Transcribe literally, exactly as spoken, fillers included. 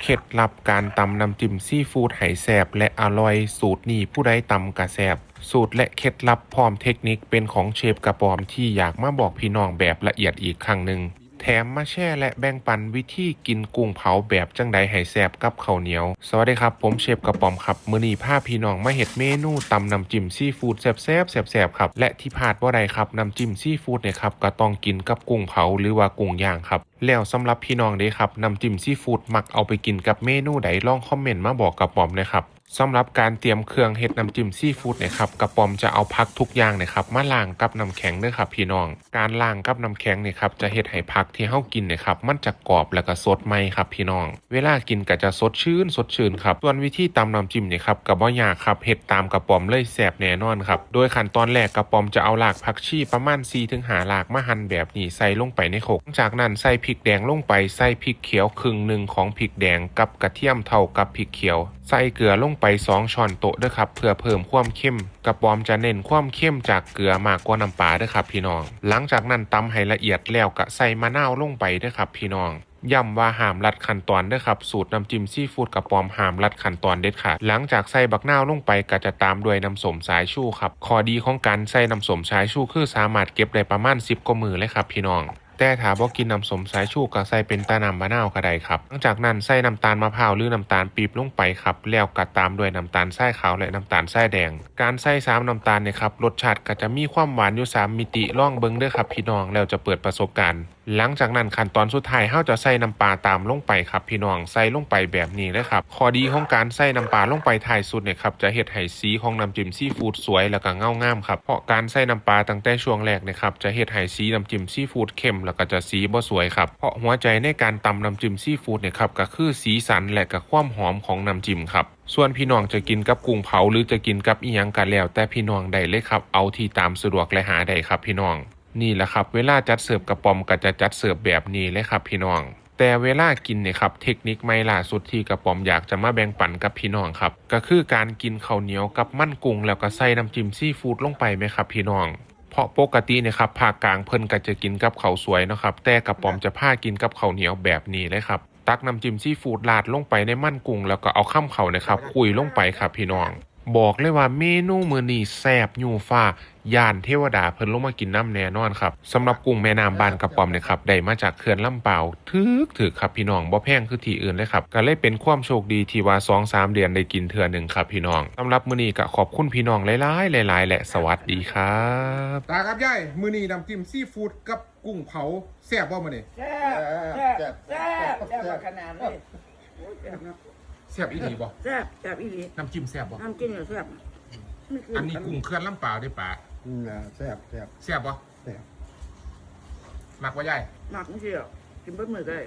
เคล็ดลับการตำน้ำจิ้มซีฟู้ดให้แซ่บและอร่อย สูตรนี้ผู้ใดตำก็แซ่บ สูตรและเคล็ดลับพร้อมเทคนิคเป็นของเชฟกระป๋อมที่อยากมาบอกพี่น้องแบบละเอียดอีกครั้งหนึ่ง แถมมาแชร์และแบ่งปันวิธีกินกุ้งเผาแบบจั่งใดให้แซ่บกับข้าวเหนียว สวัสดีครับ ผมเชฟกระป๋อมครับ มื้อนี้พาพี่น้องมาเฮ็ดเมนูตำน้ำจิ้มซีฟู้ดแซ่บๆ แซ่บๆ ครับ และที่พลาดบ่ได้ครับ น้ำจิ้มซีฟู้ดเนี่ยครับ ก็ต้องกินกับกุ้งเผาหรือว่ากุ้งย่างครับ แล้วสำหรับพี่น้องเด้ครับ น้ำจิ้มซีฟู้ดมักเอาไปกินกับเมนูใด ลองคอมเมนต์มาบอกกระป๋อมหน่อยครับ สำหรับการเตรียมเครื่องเฮ็ดน้ำจิ้มซีฟู้ดเนี่ยครับ กระป๋อมจะเอาผักทุกอย่างเนี่ยครับ มาล้างกับน้ำแข็งเด้อครับพี่น้อง การล้างกับน้ำแข็งเนี่ยครับ จะเฮ็ดให้ผักที่เฮากินเนี่ยครับ มันจะกรอบแล้วก็สดใหม่ครับพี่น้อง เวลากินก็จะสดชื่น สดชื่นครับ ส่วนวิธีตำน้ำจิ้มเนี่ยครับ ก็บ่ยากครับ เฮ็ดตามกระป๋อมเลย แซ่บแน่นอนครับ โดยขั้นตอนแรกกระป๋อมจะเอารากผักชีประมาณสี่ถึงห้ารากมาหั่นแบบนี้ใส่ลงไปในครก จากนั้นใส่พริกแดงลงไป ใส่พริกเขียวครึ่งหนึ่งของพริกแดงกับกระเทียมเท่ากับพริกเขียว ใส่เกลือลงไปสองช้อนโต๊ะเด้อครับ เพื่อเพิ่มความเค็ม กระป๋อมจะเน้นความเค็มจากเกลือมากกว่าน้ำปลาเด้อครับพี่น้อง หลังจากนั้นตำให้ละเอียดแล้วก็ใส่มะนาวลงไปเด้อครับพี่น้อง ย้ำว่าห้ามลัดขั้นตอนเด้อครับ สูตรน้ำจิ้มซีฟู้ดกระป๋อมห้ามลัดขั้นตอนเด็ดขาด หลังจากใส่บักนาวลงไปก็จะตามด้วยน้ำส้มสายชูครับ ข้อดีของการใส่น้ำส้มสายชูคือสามารถเก็บได้ประมาณสิบกว่ามื้อเลยครับพี่น้อง แต่ถ้าบ่กินน้ำส้มสายชูก็ใส่เป็นแต่น้ำมะนาวก็ได้ครับ หลังจากนั้นใส่น้ำตาลมะพร้าวหรือน้ำตาลปี๊บลงไปครับ แล้วก็ตามด้วยน้ำตาลทรายขาวและน้ำตาลทรายแดง การใส่สามน้ำตาลเนี่ยครับ รสชาติก็จะมีความหวานอยู่สามมิติ ลองเบิ่งเด้อครับพี่น้อง แล้วจะเปิดประสบการณ์ หลังจากนั้นขั้นตอนสุดท้ายเฮาจะใส่น้ำปลาตามลงไปครับพี่น้อง ใส่ลงไปแบบนี้เลยครับ ข้อดีของการใส่น้ำปลาลงไปท้ายสุดเนี่ยครับ จะเฮ็ดให้สีของน้ำจิ้มซีฟู้ดสวยแล้วก็เงางามครับ เพราะการใส่น้ำปลาตั้งแต่ช่วงแรกเนี่ยครับ จะเฮ็ดให้สีน้ำจิ้มซีฟู้ดเข้มแล้วก็จะสีบ่สวยครับ เพราะหัวใจในการตำน้ำจิ้มซีฟู้ดเนี่ยครับ ก็คือสีสันและก็ความหอมของน้ำจิ้มครับ ส่วนพี่น้องจะกินกับกุ้งเผาหรือจะกินกับอิหยังก็แล้วแต่พี่น้องได้เลยครับ เอาที่ตามสะดวกและหาได้ครับพี่น้อง นี่แหละครับ เวลาจัดเสิร์ฟกระป๋อมก็จะจัดเสิร์ฟแบบนี้เลยครับพี่น้อง แต่เวลากินเนี่ยครับ เทคนิคใหม่ล่าสุดที่กระป๋อมอยากจะมาแบ่งปันกับพี่น้องครับ ก็คือการกินข้าวเหนียวกับมันกุ้งแล้วก็ใส่น้ำจิ้มซีฟู้ดลงไปไหมครับพี่น้อง เพราะปกติเนี่ยครับ ภาคกลางเพิ่นก็จะกินกับข้าวสวยเนาะครับ แต่กระป๋อมจะพากินกับข้าวเหนียวแบบนี้เลยครับ ตักน้ำจิ้มซีฟู้ดราดลงไปในมันกุ้งแล้วก็เอาคำข้าวเนี่ยครับ คุยลงไปครับพี่น้อง บอกเลยว่าเมนูมื้อนี้แซ่บยูฟ้า ย้านเทวดาเพิ่นลงมากินน้ำแน่นอนครับ สำหรับกุ้งแม่น้ำบ้านกระป๋อมเนี่ยครับ ได้มาจากเขื่อนลำปาว ถูกๆ ครับพี่น้อง บ่แพงคือที่อื่นเลยครับ ก็เลยเป็นความโชคดีที่ว่าสองสามเดือนได้กินเทื่อหนึ่งครับพี่น้อง สำหรับมื้อนี้ก็ขอบคุณพี่น้องหลายๆ หลายๆ และสวัสดีครับ ตาครับยาย มื้อนี้น้ำจิ้มซีฟู้ดกับกุ้งเผาแซ่บบ่มื้อนี้ แซ่บแซ่บแซ่บแซ่บขนาดเลยโอ้ยแซ่บนะ แซ่บอีหลีบ่ แซ่บแซ่บอีหลี น้ำจิ้มแซ่บบ่ น้ำจิ้มเนี่ยแซ่บ อันนี้กุ้งเขื่อนลำปาวเด้อป้า อืมอ่าแซ่บแซ่บ แซ่บบ่ แซ่บ มักบ่ยาย หมักนี่สิอ่ะกินเบิดมื้อได้